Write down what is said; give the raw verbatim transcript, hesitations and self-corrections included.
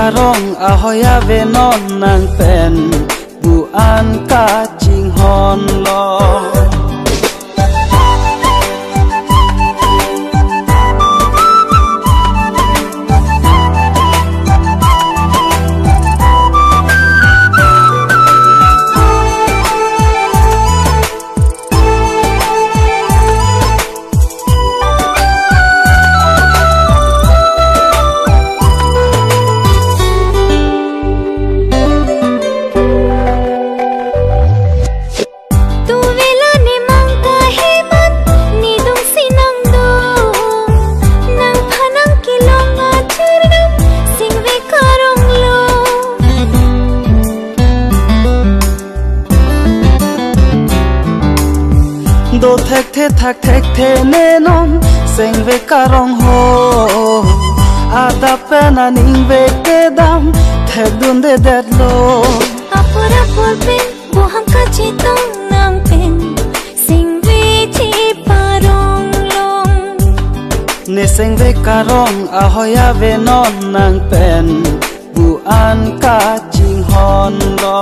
Karong ahoi ave non nang pen, pu an kachinghon lo. Tuvela ne mang kaheman, ne dungsi nang do, nangphan nangkelong achirdam, Singve karong lo. Do thekthe thak thekthe ne non, Singve karong ho. Adap pen aning vek kedam, thekdundedet lo. Apor apor pen boham kachetong nang pen, Singve cheparong-long. Ne Singve karong ahoi ave non nang pen, pu an kachinghon lo.